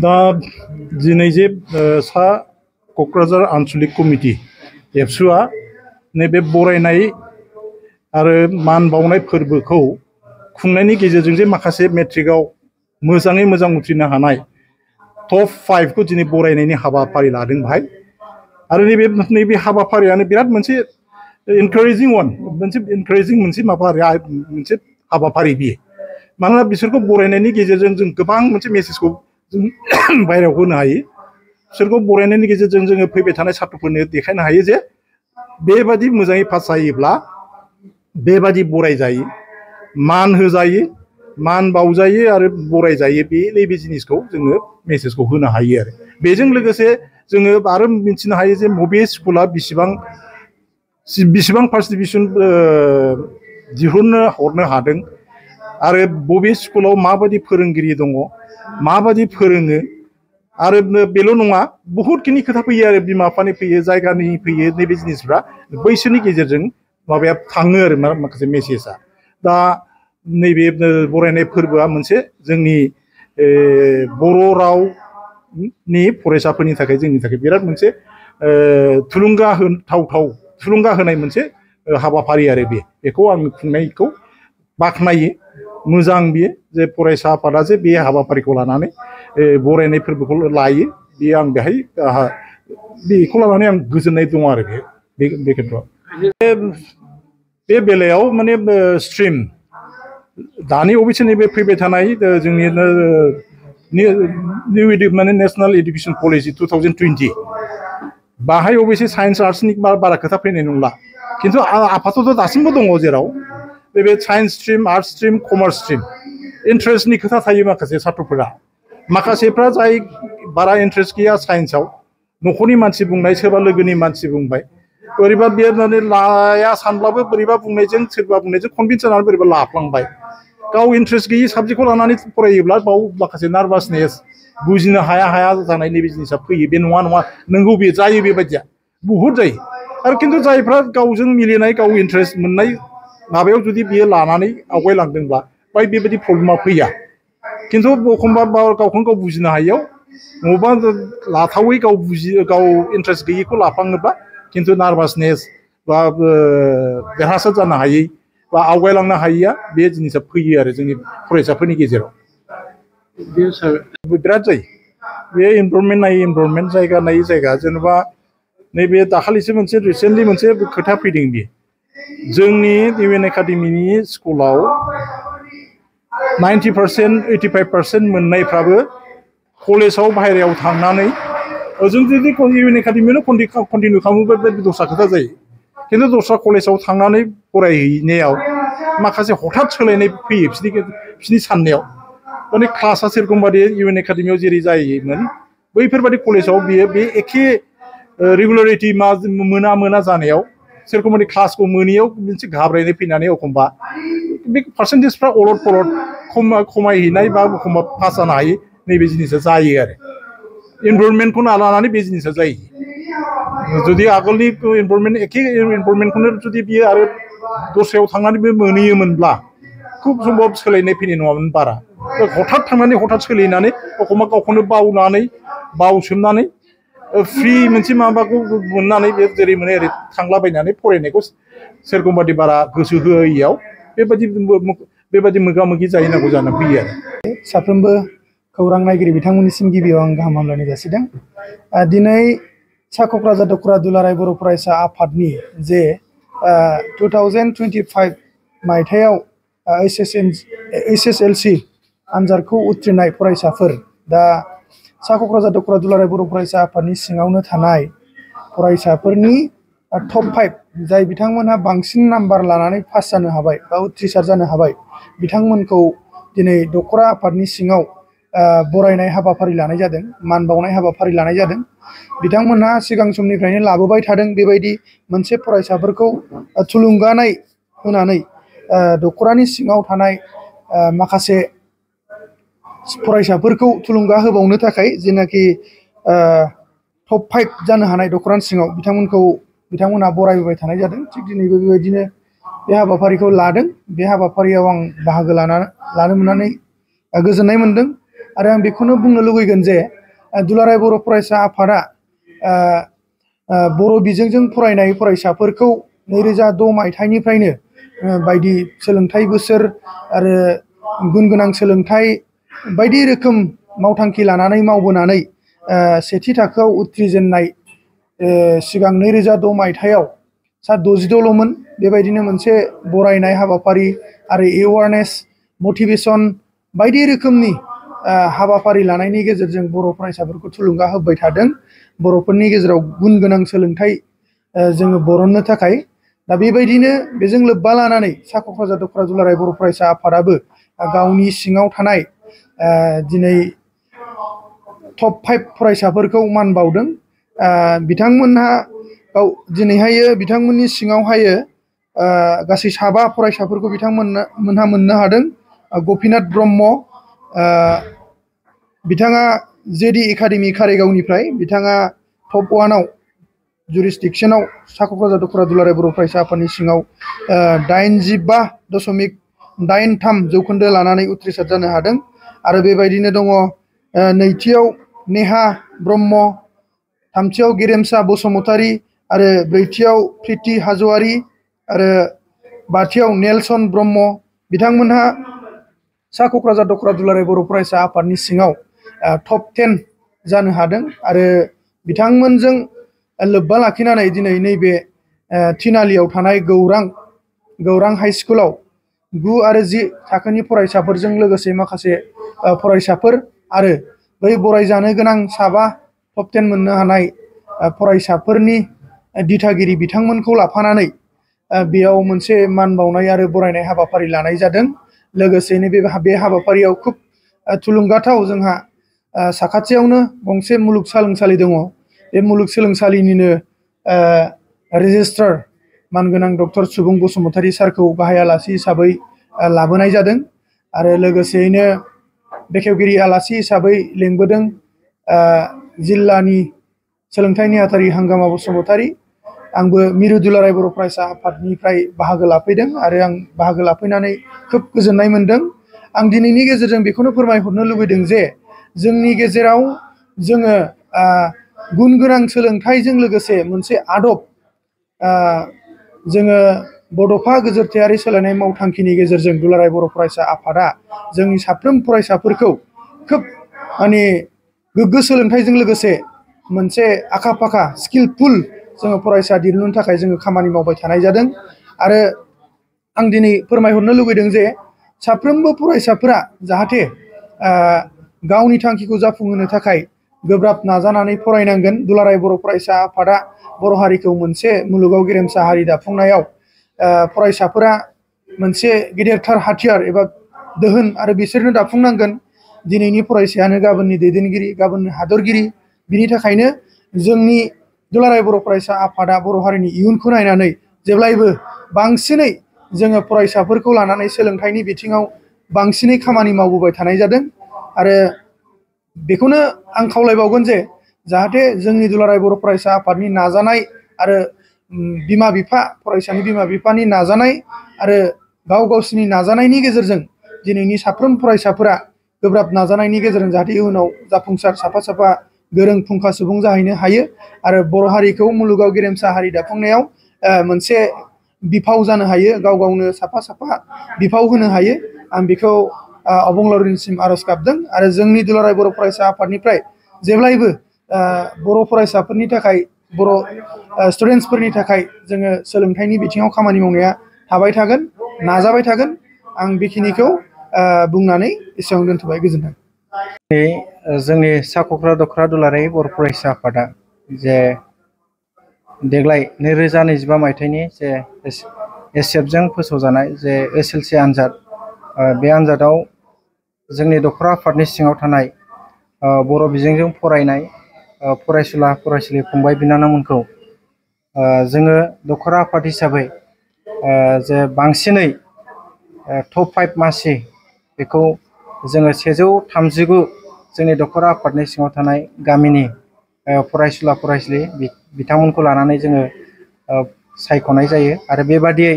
दा दिनै जे सा क'क्राझार आन्चलिक कमिटि एबसुआ नैबे बरायनाय आरो मान बावनाय फोरबोखौ खुंनायनि गेजेरजों जे माखासे मेट्रिकआव मोजाङै मोजां उथ्रिनो हानाय टप 5 को दिनै बरायनायनि हाबाफारि लादों भाई आरो नैबे हाबाफारियानो बिराद मोनसे एनकारेजिं मोनसे हाबाफारि बियो मानोना बिसोरखौ बरायनायनि गेजेरजों जों गोबां मोनसे मेसेजखौ जों बायरायाव होनो हायो बिसोरखौ बरायनायनि गेजेरजों जोङो फैबाय थानाय सात्रफोरनो देखायनो हायो जे बेबादि मोजाङै पास जायोब्ला बेबादि बराय जायो मान होजायो मान बावजायो आरो बराय जायो बे नैबे जिनिसखौ जोङो मेसेजखौ होनो हायो आरो बेजों लोगोसे जोङो आरो मिथिनो हायो जे बबे स्कुला बिसिबां फार्स्ट डिभिजन दिहुननो हरनो हादों आरो बबे स्कुलाव माबायदि फोरोंगिरि दङ माबायदि फोरोङो आरो बेल' नङा बहुतखिनि खोथा फैयो आरो बिमा बिफानि फैयो जायगानि फैयो नैबे जिनिसफ्रा बैसोरनि गेजेरजों माबाया थाङो आरो माखासे मेसेजआ दा नैबे बरायनाय फोरबोआ मोनसे जोंनि बर' रावनि फरायसाफोरनि थाखाय जोंनि थाखाय बिराद मोनसे थुलुंगा होनाय मोनसे हाबाफारि आरो बेखौ आं खुंनायखौ बाख्नायो मोजां बियो जे फरायसा आफादा जे बे हाबाफारिखौ लानानै बरायनाय फोरबोखौ लायो बेयो आं बेहाय बेखौ लानानै आं गोजोननाय दङ आरो बे खेत्रआव बे बेलायाव माने स्ट्रिम दानि अबयसे नैबे फैबाय थानाय जोंनि माने नेशनेल एडुकेसन पलिसि 2020 बाहाय अबयसे साइन्स आर्ट्सनि बारा खोथा फैनाय नंला खिन्थु आफादथ' दासिमबो दङ जेराव बे science stream arts stream commerce stream इन्ट्रेस्टनि खोथा थायो माखासे सात्रफोरा माखासेफ्रा जाय बारा इन्ट्रेस्ट गैया साइन्सआव न'खरनि मानसि बुंनाय सोरबा लोगोनि मानसि बुंबाय बोरैबा बे माने लाया सानब्लाबो बोरैबा बुंनायजों सोरबा बुंनायजों कनभिन्स जानानै बोरैबा लाफ्लांबाय गाव इन्ट्रेस्ट गैयि साबजेक्टखौ लानानै फरायोब्ला बाव माखासे नार्भासनेस बुजिनो हाया जानाय नैबे जिनिसा फैयो बे नङा नोंगौ बे जायो बेबायदिया बुहुत जायो आरो खिन्थु जायफ्रा गावजों मिलिनाय गाव इन्ट्रेस्ट मोननाय माबायाव जुदि बियो लानानै आवगायलांदोंब्ला बाय बेबायदि प्रब्लेमा फैया खिन्थु एखमबा गावखौनो गाव बुजिनो हायियाव बबेबा लाथावै गाव इन्ट्रेस्ट गैयिखौ लाफ्लाङोब्ला खिन्थु नार्भासनेस बा देरहासार जानो हायै बा आवगायलांनो हायिया बे जिनिसा फैयो आरो जोंनि फरायसाफोरनि गेजेराव बिराद जायो बे इनभारनमेन्ट नायै इनभारनमेन्ट जायगा नायै जायगा जेनेबा नैबे दाखालिसो मोनसे रिसेन्टलि मोनसे खोथा फैदों बे जोंनि इउएन एकाडेमिनि स्कुलाव 90% 85% मोननायफ्राबो कलेजाव बाहेरायाव थांनानै जों जुदि इउएन एकाडेमियावनो कन्टिनिउ खालामोबा बे दस्रा खोथा जायो खिन्थु दस्रा कलेजाव थांनानै फरायहैनायाव माखासे हठात सोलायनाय फैयो बिसोरनि साननायाव माने क्लासा सेरखम बादि इउएन एकाडेमियाव जेरै जायोमोन बैफोरबादि कलेजाव बियो बे एखे रेगुलारिटि मोना जानायाव सेरखम बादि क्लासखौ मोनैयाव मोनसे घाबरायनाय फैनानै एखमबा बे पार्सेन्टेजफ्रा अलट पलट खमायहैनाय बा एखमबा पास जानो हायै नैबे जिनिसा जायो आरो इनभारनमेन्टखौ लानानै बे जिनिसा जायो जुदि आगोलनि इनभारनमेन्ट एखे इनभारनमेन्टखौनो जुदि बियो आरो दस्रायाव थांनानै बे मोनहैयोमोनब्ला खुब सम्भब सोलायनाय फैनाय नङामोन बारा हठात थांनानै हठात सोलायनानै एखमबा गावखौनो बावसोमनानै फ्रि मोनसे माबाखौ मोननानै बे जेरै मोनो ओरै थांलाबायनानै फरायनायखौ सेरखम बादि बारा गोसो होयैयाव बेबादि मोगा मोगि जाहैनांगौ जानानै फैयो आरो साफ्रोमबो खौरां नायगिरि बिथांमोननिसिम गिबियाव आं गाहाम हामलायनाय जासिदों दिनै सा क'क्राझार दख'रा दुलाराय बर' फरायसा आफादनि जे 2025 मायथाइयाव HSLC आनजादखौ उथ्रिनाय फरायसाफोर दा सा क'क्राझार दख'रा दुलाराय बर' फरायसा आफादनि सिङावनो थानाय फरायसाफोरनि टप 5 जाय बिथांमोनहा बांसिन नाम्बार लानानै पास जानो हाबाय बा उथ्रिसार जानो हाबाय बिथांमोनखौ दिनै दख'रा आफादनि सिङाव बरायनाय हाबाफारि लानाय जादों मान बावनाय हाबाफारि लानाय जादों बिथांमोनहा सिगां समनिफ्रायनो लाबोबाय थादों बेबायदि मोनसे फरायसाफोरखौ थुलुंगानाय होनानै दख'रानि सिङाव थानाय माखासे फरायसाफोरखौ थुलुंगा होबावनो थाखाय जेनाखि टप 5 जानो हानाय दख'रानि सिङाव बिथांमोनहा बरायबोबाय थानाय जादों थिग दिनैबो बेबायदिनो बे हाबाफारिखौ लादों बे हाबाफारियाव आं बाहागो लानो मोननानै गोजोननाय मोनदों आरो आं बेखौनो बुंनो लुगैगोन जे दुलाराय बर' फरायसा आफादा बर' बिजोंजों फरायनाय फरायसाफोरखौ 2006 मायथाइनिफ्रायनो बायदि सोलोंथाइ बोसोर आरो गुन गोनां सोलोंथाइ बायदि रोखोम मावथांखि लानानै मावबोनानै सेथि थाखोआव उथ्रिजेननाय सिगां 2006 मायथाइयाव सा 66ल'मोन। बेबायदिनो मोनसे बरायनाय हाबाफारि आरो एवारनेस मटिभेसन बायदि रोखोमनि हाबाफारि लानायनि गेजेरजों बर' फरायसाफोरखौ थुलुंगा होबाय थादों बर'फोरनि गेजेराव गुन गोनां सोलोंथाइ जोङो बरननो थाखाय। दा बेबायदिनो बेजों लोब्बा लानानै सा क'क्राझार दख'रा दुलाराय बर' फरायसा आफादाबो गावनि सिङाव थानाय दिनै टप 5 फरायसाफोरखौ मान बावदों। बिथांमोनहा दिनैहायो बिथांमोननि सिङावहायो गासै 7 फरायसाफोरखौ बिथांमोनहा मोननो हादों। गपिनाथ ब्रह्म बिथाङा जेडि एकाडेमि कारिगावनिफ्राय बिथाङा टप 1आव जुरिसडिक्सनाव सा क'क्राझार दख'रा दुलाराय बर' फरायसा आफादनि सिङाव 85.83 जौखोन्दो लानानै उथ्रिसार जानो हादों। आरो बेबायदिनो दङ नैथियाव नेहा ब्रह्म, थामथियाव गेरेमसा बसुमतारी आरो ब्रैथियाव प्रिति हाज'वारी आरो बाथियाव नेलसन ब्रह्म। बिथांमोनहा सा क'क्राझार दख'रा दुलाराय बर' फरायसा आफादनि सिङाव टप 10 जानो हादों। आरो बिथांमोनजों लोब्बा लाखिनानै दिनै नैबे थिनालियाव थानाय गौरां हाइ स्कुलाव 9 आरो 10 थाखोनि फरायसाफोरजों लोगोसे माखासे फरायसाफोर आरो बै बरायजानो गोनां 7 टप 10 मोननो हानाय फरायसाफोरनि दिथागिरि बिथांमोनखौ लाफानानै बेयाव मोनसे मान बावनाय आरो बरायनाय हाबाफारि लानाय जादों। लोगोसेनो बे हाबाफारियाव खुब थुलुंगाथाव जोंहा साखाथियावनो गंसे मुलुगसोलोंसालि दङ। बे मुलुगसोलोंसालिनिनो रेजिस्ट्रार मानगोनां डक्टर सुबुं बसुमतारी सारखौ गाहाय आलासि हिसाबै लाबोनाय जादों। आरो लोगोसेयैनो बेखेवगिरि आलासि हिसाबै लेंबोदों जिल्लानि सोलोंथाइ नेहाथारि हांगामा बसुमतारी। आंबो मिरु दुलाराय बर' फरायसा आफादनिफ्राय बाहागो लाफैदों आरो आं बाहागो लाफैनानै खोब गोजोननाय मोनदों। आं दिनैनि गेजेरजों बेखौनो फोरमायहरनो लुबैदों जे जोंनि गेजेराव जोङो गुन गोनां सोलोंथाइजों लोगोसे मोनसे आदब जोङो बड'फा गोजोरथायारि सोलायनाय मावथांखिनि गेजेरजों दुलाराय बर' फरायसा आफादा जोंनि साफ्रोम फरायसाफोरखौ खोब गोग्गो सोलोंथाइजों लोगोसे मोनसे आखा फाखा स्किलफुल जोङो फरायसा दिहुननो थाखाय जोङो खामानि मावबाय थानाय जादों। आरो आं दिनै फोरमायहरनो लुबैदों जे साफ्रोमबो फरायसाफोरा जाहाथे गावनि थांखिखौ जाफुंहोनो थाखाय गोब्राब नाजानानै फरायनांगोन। दुलाराय बर' फरायसा आफादा बर' हारिखौ मोनसे मुलुगाव गेरेमसा हारि दाफुंनायाव फरायसाफोरा मोनसे गेदेरथार हाथियार एबा दोहोन आरो बिसोरनो दाफुंनांगोन। दिनैनि फरायसायानो गाबोननि दैदेनगिरि, गाबोननि हादरगिरि। बिनि थाखायनो जोंनि दुलाराय बर' फरायसा आफादा बर' हारिनि इयुनखौ नायनानै जेब्लायबो बांसिनै जोङो फरायसाफोरखौ लानानै सोलोंथाइनि बिथिङाव बांसिनै खामानि मावबोबाय थानाय जादों। आरो बेखौनो आं खावलायबावगोन जे जाहाथे जोंनि दुलाराय बर' फरायसा आफादनि नाजानाय आरो बिमा बिफा फरायसानि बिमा बिफानि नाजानाय आरो गावसिनि नाजानायनि गेजेरजों दिनैनि साफ्रोम फरायसाफोरा गोब्राब नाजानायनि गेजेरजों जाहाथे इयुनाव जाफुंसार साफा साफा गोरों फुंखा सुबुं जाहैनो हायो आरो बर' हारिखौ मुलुगाव गेरेमसा हारि दाफुंनायाव मोनसे बिफाव जानो हायो, गावनो साफा साफा बिफाव होनो हायो। आं बेखौ अबंलावरिनिसिम आर'ज गाबदों। आरो जोंनि दुलाराय बर' फरायसा आफादनिफ्राय जेब्लायबो बर' फरायसाफोरनि थाखाय बर' स्टुडेन्टसफोरनि थाखाय जोङो सोलोंथाइनि बिथिङाव खामानि मावनाया थाबाय थागोन, नाजाबाय थागोन। आं बेखिनिखौ बुंनानै एसेयावनो दोनथ'बाय। गोजोन्थों। जोंनि सा क'क्राझार दख'रा दुलाराय बर' फरायसा आफादा जे देग्लाय 2025 मायथाइनि जे एसएफजों फोसावजानाय जे SLC आनजाद, बे आनजादाव जोंनि दख'रा आफादनि सिङाव थानाय बर' बिजोंजों फरायनाय फरायसुला फरायसुलि फंबाय बिनानावमोनखौ जोङो दख'रा आफाद हिसाबै जे बांसिनै टप 5 मासि बेखौ जोङो 139 जोंनि दख'रा आफादनि सिङाव थानाय गामिनि फरायसुला फरायसुलि बिथांमोनखौ लानानै जोङो सायख'नाय जायो। आरो बेबादियै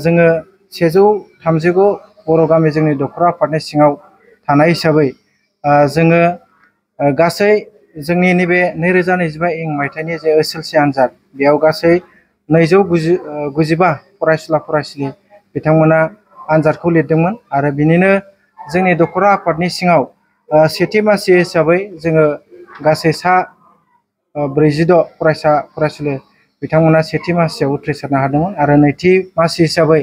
जोङो 139 बर' गामि जोंनि दख'रा आफादनि सिङाव थानाय हिसाबै जोङो गासै जोंनि नैबे 2025 मायथाइनि जे SSLC आनजाद बेयाव गासै 295 फरायसुला फरायसुलि बिथांमोना आनजादखौ लिरदोंमोन आरो बिनिनो जोंनि दखरा आफादनि सिङाव सेथि मासि हिसाबै जोङो गासै 46 फरायसा फरायसुलि बिथांमोना सेथि मासियाव उथ्रिसारनो हादोंमोन आरो नैथि मासि हिसाबै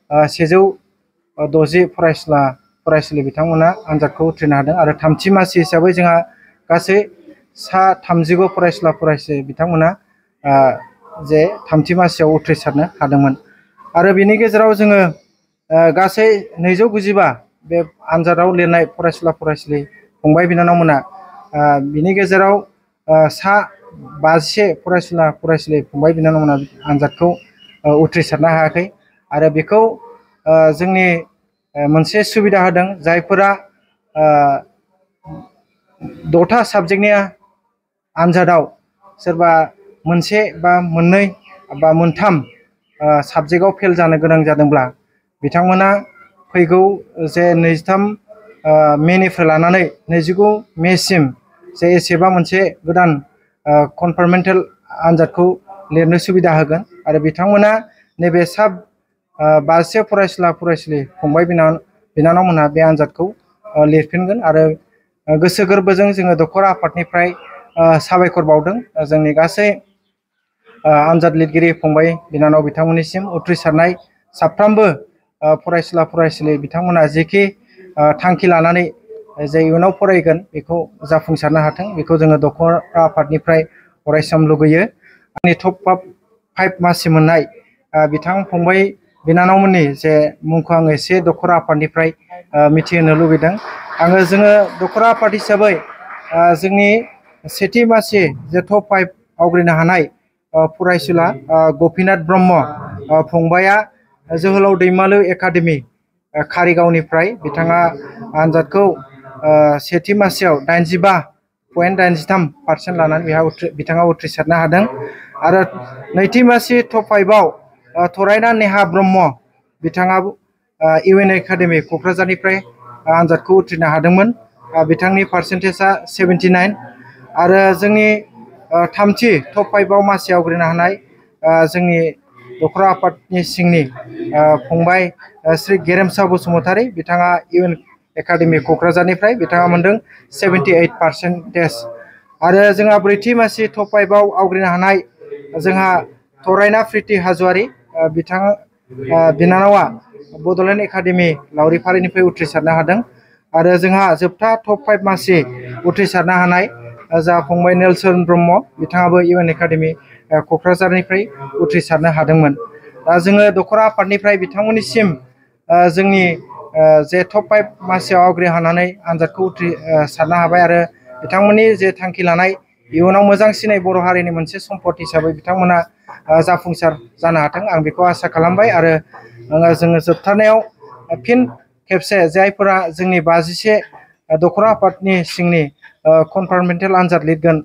160 फरायसुला फरायसुलि बिथांमोना आनजादखौ उथ्रिनो हादों आरो थामथि मासि हिसाबै जोंहा गासै 35 फरायसुला फरायसुलि बिथांमोना जे थामथि मासियाव उथ्रिसारनो हादोंमोन आरो बिनि गेजेराव जोङो गासै 295 बे आनजादाव लिरनाय फरायसुला फरायसुलि फंबाय बिनानावमोना बिनि गेजेराव 51 फरायसुला फरायसुलि फंबाय बिनानावमोना आनजादखौ उथ्रिसारनो हायाखै आरो बेखौ जोंनि मोनसे सुबिदा होदों जायफोरा 6था साबजेक्टनि आनजादाव सोरबा मोनसे बा मोननै बा मोनथाम साबजेक्टआव फेल जानो गोनां जादोंब्ला बिथांमोना फैगौ जे 23 मेनिफ्राय लानानै 29 मेसिम जे एसेबा मोनसे गोदान कनफार्मेन्टेल आनजादखौ लिरनो सुबिदा होगोन आरो बिथांमोना नैबे 52 फरायसुला फरायसुलि फंबाय बिनानावमोनहा बे आनजादखौ लिरफिनगोन आरो गोसो गोरबोजों जोङो दखरा आफादनिफ्राय साबायखर बावदों जोंनि गासै आनजाद लिरगिरि फंबाय बिनानाव बिथांमोननिसिम उथ्रिसारनाय साफ्रोमबो फरायसुला फरायसुलि बिथांमोना जेखि थांखि लानानै जे इयुनाव फरायगोन बेखौ जाफुंसारनो हाथों बेखौ जोङो दखरा आफादनिफ्राय अरायसम लुगैयो आंनि टप 5 मासि मोननाय बिथां फंबाय बिनानावमोननि जे मुंखौ आङो एसे दखरा आफादनिफ्राय मिथिहोनो लुगैदों जोङो दखरा आफाद हिसाबै जोंनि सेथि मासि जे टप 5 आवग्रिनो हानाय फरायसुला गपिनाथ ब्रह्म फंबाया जोहोलाव दैमालु एकाडेमि कारिगावनिफ्राय बिथाङा आनजादखौ सेथि मासियाव 85.83% लानानै बिथाङा उथ्रिसारनो हादों आरो नैथि मासि टप 5आव थरायना नेहा ब्रह्म बिथाङा UN एकाडेमि क'क्राझारनिफ्राय आनजादखौ उथ्रिनो हादोंमोन बिथांनि पार्सेन्टेजआ 79 आरो जोंनि थामथि टप 5आव मासि आवग्रिनो हानाय जोंनि दखरा आफादनि सिंनि फंबाय श्री गेरेमसा बसुमतारी बिथाङा UN एकाडेमि क'क्राझारनिफ्राय बिथाङा मोनदों 78% आरो जोंहा ब्रैथि मासि टप 5आव आवग्रिनो हानाय जोंहा थरायना प्रिति हाज'वारि बिथाङा बिनानावा बड'लेण्ड एकाडेमि लावरिपारिनिफ्राय उथ्रिसारनो हादों आरो जोंहा जोबथा टप 5 मासि उथ्रिसारनो हानाय जा फंबाय नेलसन ब्रह्म बिथाङाबो UN एकाडेमि क'क्राझारनिफ्राय उथ्रिसारनो हादोंमोन जोङो दखरा आफादनिफ्राय बिथांमोननिसिम जोंनि जे टप 5 मासियाव आवग्रिहानानै आनजादखौ उथ्रिसारनो हाबाय आरो बिथांमोननि जे थांखि लानाय इयुनाव मोजांसिनै बर' हारिनि मोनसे सम्पद हिसाबै बिथांमोना जाफुंसार जानो हाथों आं बेखौ आसा खालामबाय आरो जोङो जोबथारनायाव फिन खेबसे जायफोरा जोंनि 51 दखरा आफादनि सिंनि कनफार्मेन्टेल आनजाद लिरगोन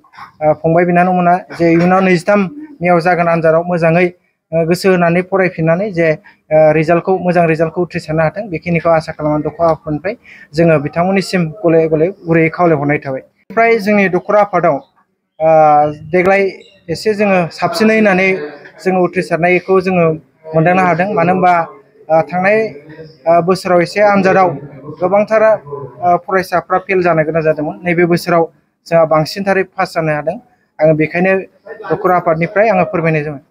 फंबाय बिनानावमोना जे इयुनाव 23 मेआव जागोन आनजादाव मोजाङै गोसो होनानै फरायफिननानै जे मोजां रिजाल्टखौ उथ्रिसारनो हाथों बेखिनिखौ आसा खालामनानै दखरा आफादनिफ्राय जोङो बिथांमोननिसिम गले गले गुरैयै खावलायहरनाय थाबाय ओमफ्राय जोंनि दखरा आफादाव देग्लाय एसे जोङो साबसिनै होननानै जोङो उथ्रिसारनायखौ जोङो मोनदांनो हादों मानो होनबा थांनाय बोसोराव एसे आनजादाव गोबांथार फरायसाफ्रा फेल जानो गोनां जादोंमोन नैबे बोसोराव जोंहा बांसिनथारै पास जानो हादों आङो बेखायनो दखरा आफादनिफ्राय आङो फोरमायनाय जाबाय।